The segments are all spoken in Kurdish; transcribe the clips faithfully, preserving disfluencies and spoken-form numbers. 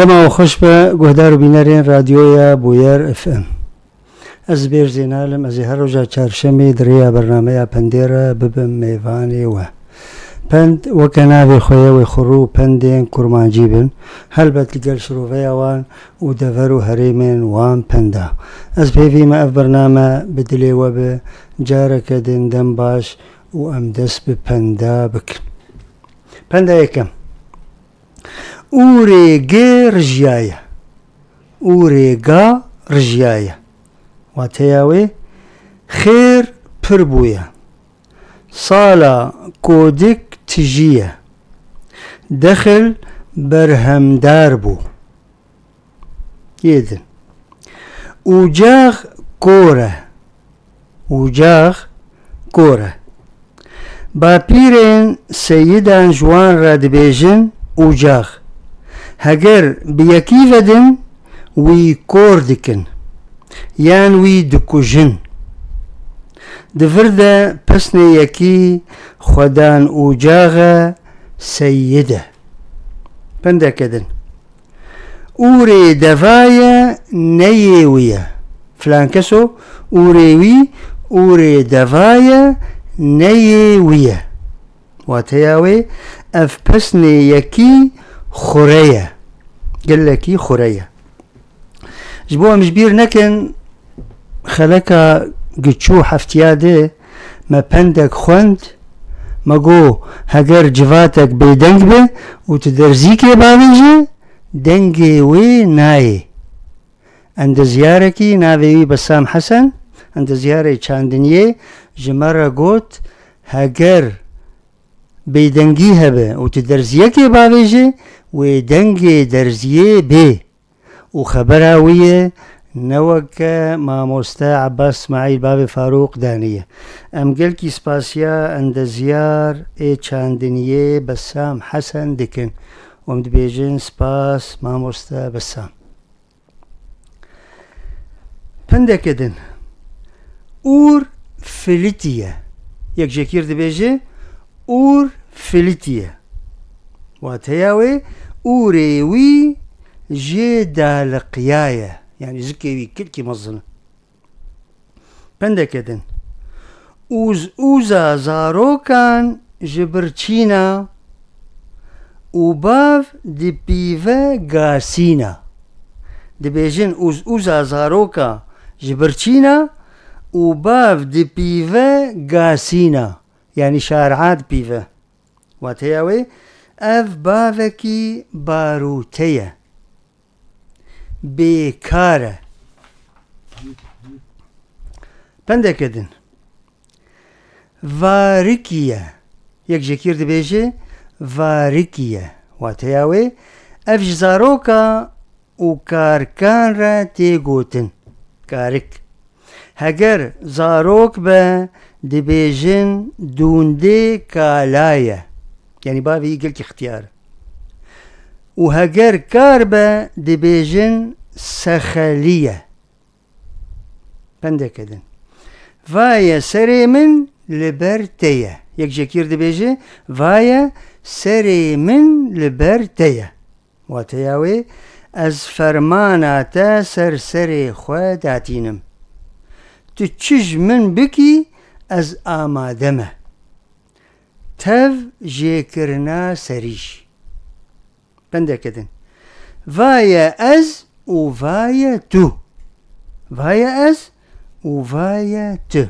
Dema we xweş be, guhdar û bînerên Radyoya Bûyer F M. Ez Bêr Zênal im, ez ê her roja çarşemê di rêya bernameya Pendê re bibim mêvanê we. Pend weke navê xwe ye, wê xurû û pendên kurmancî bin, helbet li gel şiroveya wan û dever û herêmên wan penda. Ez pêvî me ev bername bi dilê we be, careke din dem baş û em dest bi penda bikin. Penda yekem. Ûrê G rijiyaye. Ûrê G rijiyaye. Wateya wê, xêr pir bûye. Sala kodik tijî ye. Dexil berhemdar bû. Yê din. Ucax kor e. Ucax kor e. Bapîrên seyidan ji wan re dibêjin ucax. Heger bi yekî vedin, wî kor dikin. Yan wî dikujin. Di vir de pesnê yekî xwedan ucax e, seyid e. Pendeke din. Ûrê devaye neyê wî ye. Filan keso, ûrê wî, ûrê devaye neyê wî ye. Wateya wê, ev pesnê yekî xure ye. Gelekî xure ye. Ji bo em ji bîr nekin, xeleka giçû heftiya di me pendek xwend, me got, heger civatek bêdeng be û tu derzîkê bavêje, dengê wê nayê. Endezyarekî navê wî Besam Hesen, endezyarê çandiniyê ji me re got, heger bêdengî hebe û tu derziyekê bavêje, wê dengê derziyê bê. Û xebera wî ye, ne weke mamoste Abbas Smaîl bavê Farûq daniye. Em gelkî spasiya endezyar ê çandiniyê Besam Hesen dikin. Em dibêjin spas mamoste Besam. Pendeke din. Ûr filitiye. Yek jekîr dibêje, ûr filitiye. Wateya wê, ûrê wî jê daliqiyaye. Yani zikê wî kilkî mezin e. Pendeke din. Ûz ûza zarokan ji birçîna û bav di pîve gasîna. Dibêjin ûz ûza zaroka ji birçîna û bav di pîve gasîna. Yani şar'a di pîve. Wateya wê, ev bavekî barûte ye. Bêkar e. Pendeke din. Varikî ye. Yek jekîr dibêje, varikî ye. Wateya wê, ev ji zaroka û karikan re tê gotin. Karik. Heger zarok be, dibêjin dûndê kala ye. Yani bavê wî gelkî xtiyar e. Û heger kar be, dibêjin sexelî ye. Pendeke din. Vaye serê min li ber te ye. Yek jekîr dibêje, vaye serê min li ber te ye. Wateya wê, ez fermana te ser serê xwe datînim. Tu çi ji min bikî, ez amade me. Tev jêkirina serî jî. Pendeke din. Vaye ez û vaye tu. Vaye ez û vaye tu.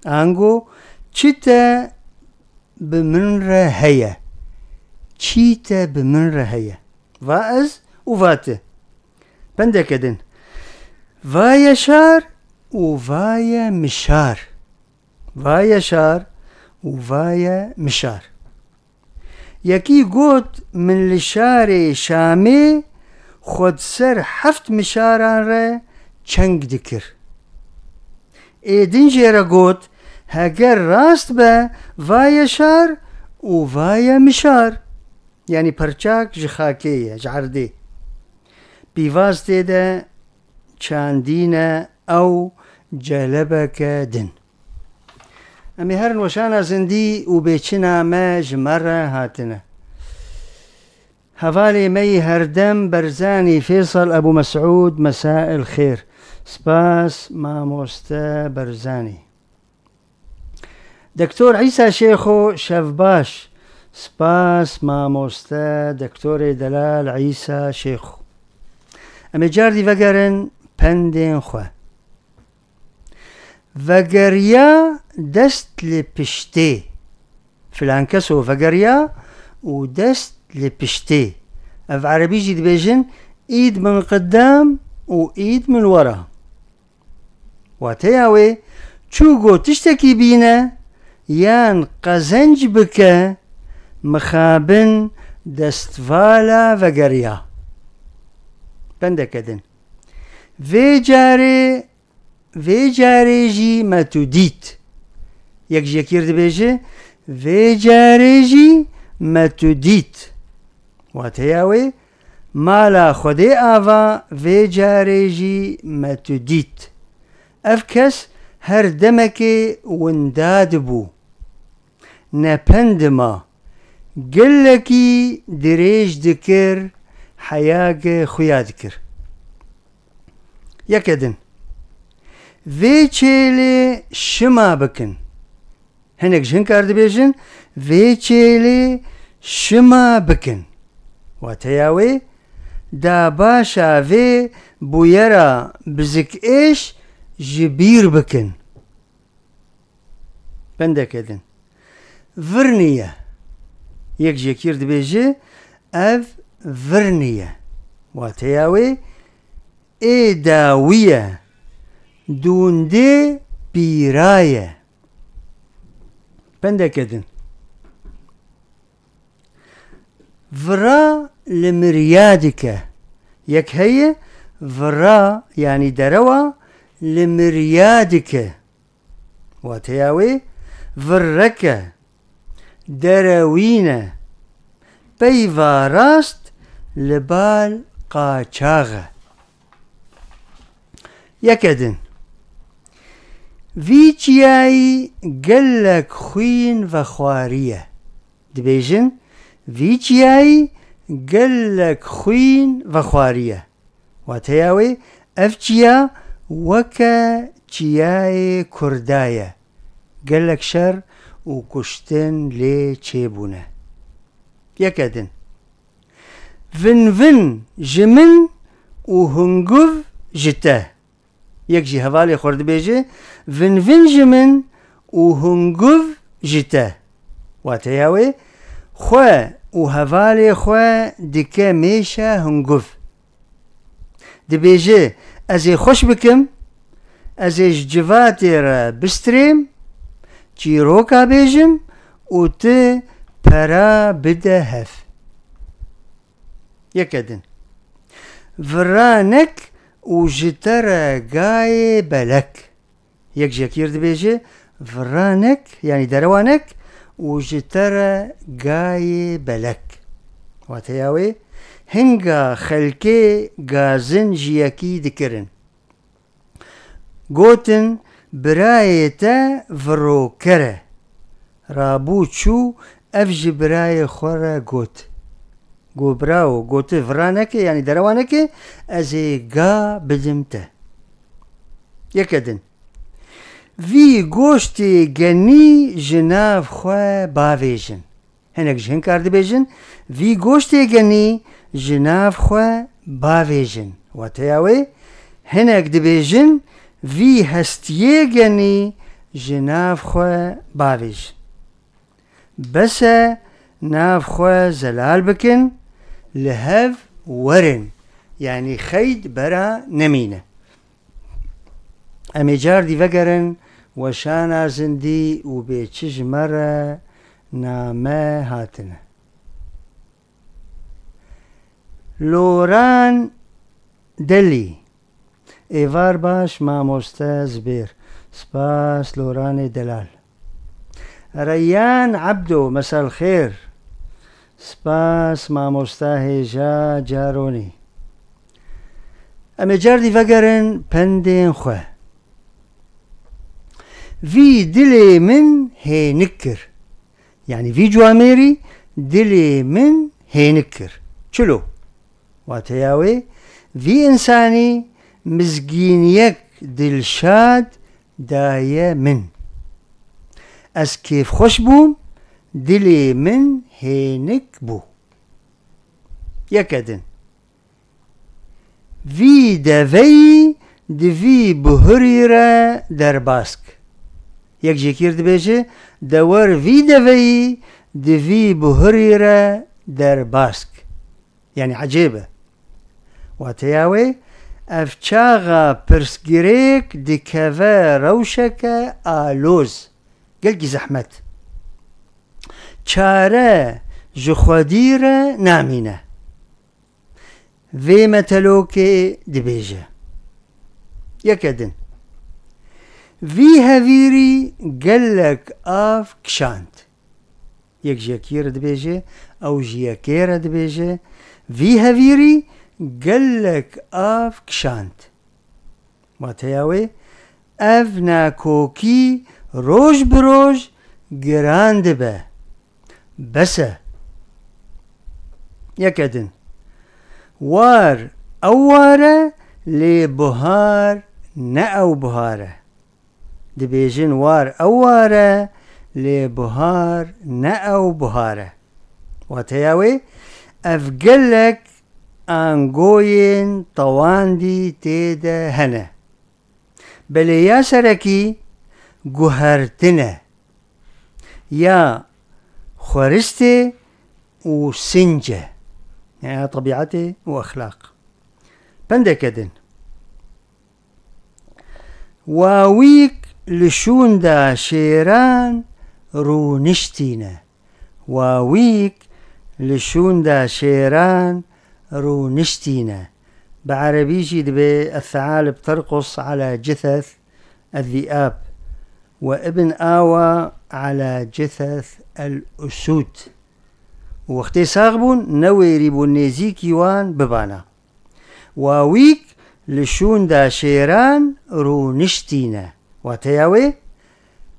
Ango çi te bi min re heye? Çî te bi min re heye? Va ez û va ti. Pendeke din. Vaye şar û vaye mişar. Vaye şar û vaye mişar. Yekî got, min li şarê Şamê xwe di ser heft mişaran re çeng dikir. Ê din jê re got, heger rast be, vaye şar û vaye mişar. Yanî perçak ji xakê ye, ji erdê. Pîvaz tê de çandîne ew celebeke din. Em ê herin weşana zindî û bêçina me ji me re hatine. Hevalê me yî herdem Berzanî Fêsal Ebû Mesûd, mesail xêr. Spas mamoste Berzanî. Doktor Îsa Şêxo, şev baş. Spas mamoste Doktorê Delal Îsa Şêxo. Em ê cardî vegerin pendên xwe. Vegeriya dest li piştê. Filan keso vegeriya û dest li piştê. Ev erebî jî dibêjin îd min qidam û îd min wera. Wateya wê, çû got tiştekî bîne yan qezenc bike, mixabin destvala vegeriya. Pendeke din. Vê carê, vê carê jî me tu dît. Yek ji yekî re dibêje, vê carê jî me tu dît. Wateya wê, mala Xwedê ava, vê carê jî me tu dît. Ev kes her demekê winda dibû. Ne pend dima, gelekî dirêj dikir, heyagê xuya dikir. Yeke din. Vê çêlê şima bikin. Hinek ji hin kar dibêjin, vê çêlê şima bikin. Wateya wê, da başa vê bûyera bizikêş ji bîr bikin. Pendeke din. Virniye. Yek ji yekî re dibêje, ev virniye. Wateya wê, ê dawî ye, dûndê pîra ye. Pendeke din. Vira li miriya dike. Yek heye, vira, yanî derewa, li miriya dike. Wateya wê, virreke, derewîn e, peyva rast li bal qaçax e. Yeke din. Vî çiyayî gelek xwîn vexwariye. Dibêjin, vî çiyayî gelek xwîn vexwariye. Wateya wê, ev çiya weke çiyayê Kurda ye. Gelek şer û kuştin lê çêbûne. Yeke din. Vin vin ji min û hunguv ji te. Yek jî hevalê xwe re dibêje, vin vin ji min û hunguv ji te. Wateya wê, xwe û hevalê xwe dike mêşe hunguv. Dibêje, ez ê xweş bikim, ez ê ji civatê re bistrêm, çîroka bêjim û tu pera bide hev. Yeke din. Viranek û ji te re gayê belek. Yek ji yekî re dibêje, viranek, yanî derewanek û ji te re gayê belek. Wateya wê, hinga xelkê gazin ji yekî dikirin. Gotin, birayê te viroker e. Rabû çû, ev ji birayê xwe re got. Got, birawo, gote, vira neke, yanî derewa neke, ez ê ga bidim te. Yeke din. Vî goştê genî ji nav xwe bavêjin. Hinek ji hin kar dibêjin, vî goştê genî ji nav xwe bavêjin. Wateya wê, hinek dibêjin, vî hestiyê genî ji nav xwe bavêjin. Bes e nav xwe zelal bikin, li hev werin. Yanî xeyd bera nemîne. Em ê cardî vegerin weşana zindî û bê çi ji me re name hatine. Loran Delî. Êvar baş, mamoste Zibêr. Spas, Loranê delal. Reyyan Ebdo, mesel xêr. Spas, mamosta hêja Caronî. Em ê cardî vegerin pendên xwe. Vî dilê min hênik kir. Yanî vî ciwamêrî dilê min hênik kir. Çilo. Wateya wê, vî însanî mizgîniyek dilşad daye min. Ez kêfxweş bûm, dilê min hênik bû. Yeke din. Vî deveyî di vî buhurî re derbask. Yek jêkîr dibêje, de wer vî deveyî di vî buhurî re derbask. Yanî ecêb e. Wateya wê, ev çaxa pirsgirêk dikeve rewşeke aloz. Gelkî zehmet. Çare ji xwedî re namîne. Vê metelokê dibêje. Yeke din. Vî hevîrî gelek av kişand. Yek ji yekî re dibêje, ew ji yekê re dibêje. Vî hevîrî gelek av kişand. Wateya wê, ev nakokî roj bi roj giran dibe. Bes e. Yeke din. War ew war e, lê buhar ne ew buhar e. Dibêjin war ew war e, lê buhar ne ew buhar e. Wateya wê, ev gelek angoyên tewandî tê de hene. Belê ya serekî guhertin e. Ya xweristê û sinc e. Ya tebîetê û exlaq. Pendeke din. Wawîk li şûnda şêran rûniştîne. Wawîk li şûnda şêran rûniştîne. Bi erebî jî dibê الثعالب ترقص على جثث الذئاب و ابن آوى على جثث الأسود. Wextê sax bûn, newêrî bû nêzîkî wan bibana. Wawîk li şûnda şêran rûniştîne. Wateya wê,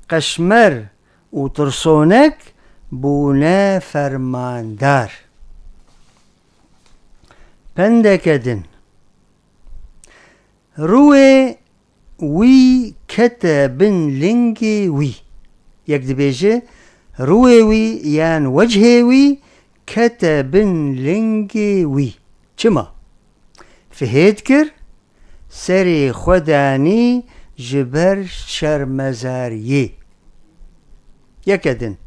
qeşmer û tirsonek bûne fermandar. Pendeke din. Rûyê wî kete bin lingê wî. Yek dibêje, rûyê wî yan wechê wî kete bin lingê wî. Çima? Fihêt kir, serê xwe danî ji ber şermezariyê. Yeke din.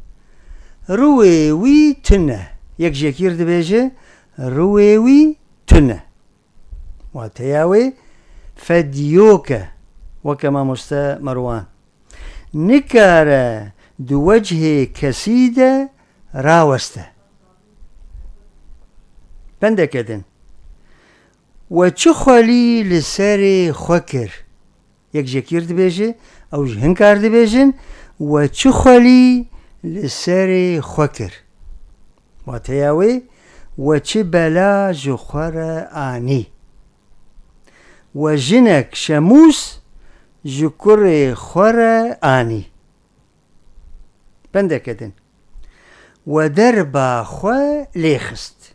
Rûyê wî tune. Yek ji yekî re dibêje, rûyê wî tune. Wateya wê fediyok e, weke mamoste Merwan. Nikare di wechê kesî de raweste. Pendeke din. We çi xwelî li serê xwe kir? Yek ji yekî re dibêje, ew ji hin kar dibêjin, we çi xwelî li serê xwe kir? Wateya wê, we çi bela ji xwe re anî? We jinek şemûs ji kurê xwe re anî. Pendeke din. We derba xwe lê xist.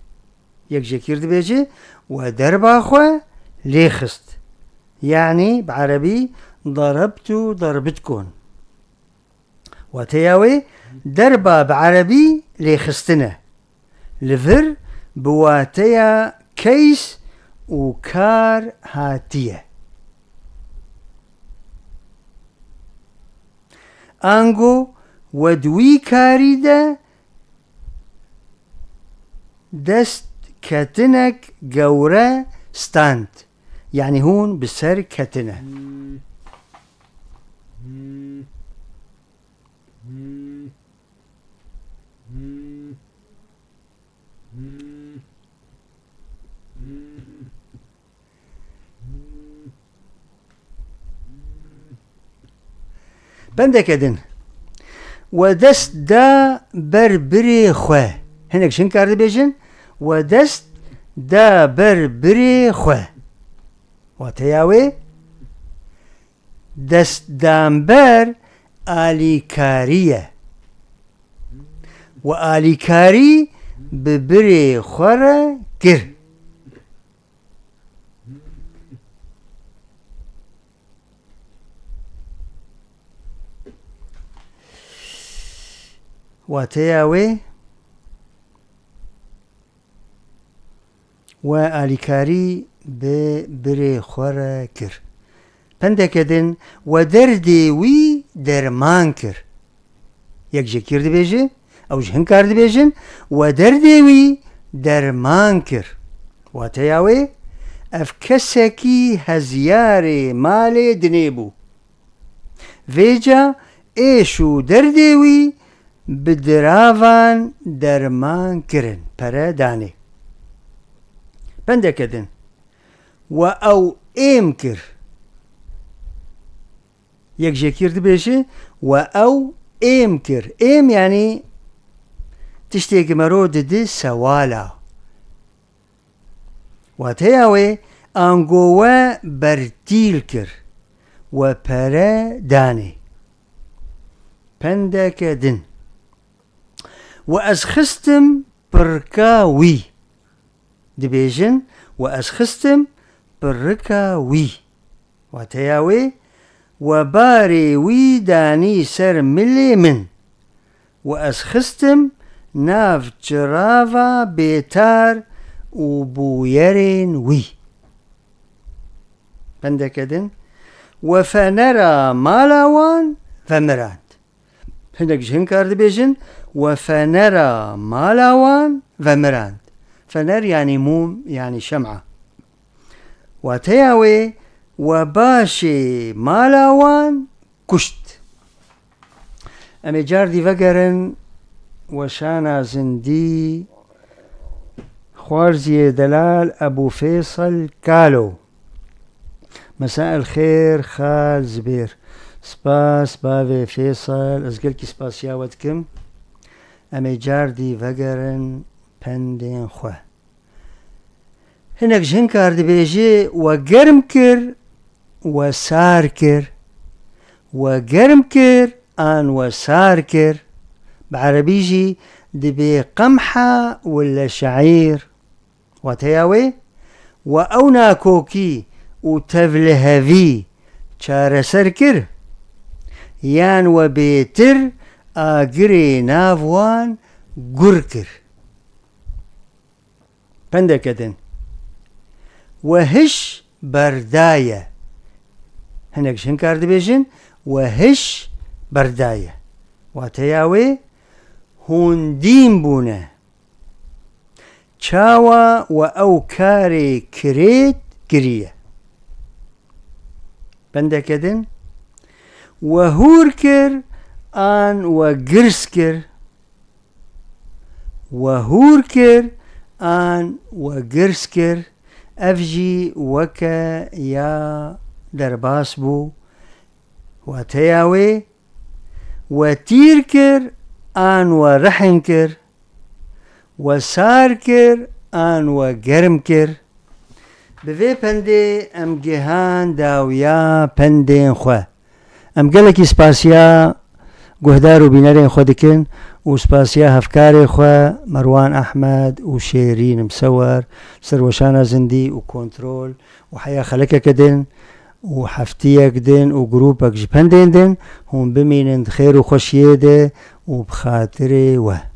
Yek ji yekî re dibêje, we derba xwe lê xist. Yanî bi erebî ضربت ضربتكم. Wateya wê derba bi erebî lêxistin e. Li vir bi wateya keys û kar hatiye. Ango we di wî karî de dest ketinek gewre stand. Yanî hûn bi ser ketine. Pendeke din. We dest da ber birê xwe. Hinek jin kar dibêjin, we dest da ber birê xwe. Wateya wê, destdanber alîkarî ye. We alîkarî bi birê xwe re kir. Wateya wê, we alîkarî bi birê xwe re kir. Pendeke din, we derdê wî derman kir. Yek ji kir dibêje, ew ji hin kar dibêjin, we derdê wî derman kir. Wateya wê, ev kesekî heziyarê malê dinê bû. Vêca êş û derdê wî bi diravan derman kirin, pere danê. Pendeke din, we ew êm kir. Yek jêkir dibêje, we ew êm kir. Êm yanî tiştê ki mero didi sewala. Wateya wê, ango we bertîl kir, we pere danê. Pendeke din. We ez xistim pirka wî. Dibêjin, we ez xistim pirika wî. Wateya wê, we barê wî danî ser milê min. We ez xistim nav çirava bêtar û bûyerên wî. Pendeke din, we fenera mala wan vemirand. Hinek ji hin kar dibêjin, we fenera mala wan vemirand. Fener yanî mûm, yanî şem'a. Wateya wê, we başê mala wan kuşt. Em ê cardî vegerin weşana zindî xwarziyê delal Ebû Fêsal Kalo. Mesa el xêr, xal Zibêr. Spas, bavê Fêsal, ez gelkî spasiya we dikim. Em ê cardî vegerin pendên xwe. Hinek ji hin kar dibêje, we germ kir, we sar kir. We germ kir, an we sar kir. Bi erebî jî dibê qemha wille şeîr. Wateya wê, we ew nakokî û tevlihevî çareser kir, yan we bêtir agirê nav wan gur kir. Pendeke din. We hiş berdaye. Hinek ji hin kar dibêjin, we hiş berdaye. Wateya wê, hûn dîn bûne. Çawa we ew karê kirêt kiriye? Pendeke din, we hûr kir an we girs kir? We hûr kir an we girs kir? Ev jî weke ya derbas bû. Wateya wê, we tîr kir an we rihn kir? We sar kir an we germ kir? Bi vê pendê em gihan dawiya pendên xwe. Em gelekî spasiya guhdar û bînerên xwe dikin û spasiya hevkarê xwe Merwan Ehmed û Şêrîn Msewer, ser weşana zindî û kontrol û heya xelekeke din û heftiyek din û grûpek ji pendên din, hûn bimînin di xêr û xweşiyê de û bi xatirê we.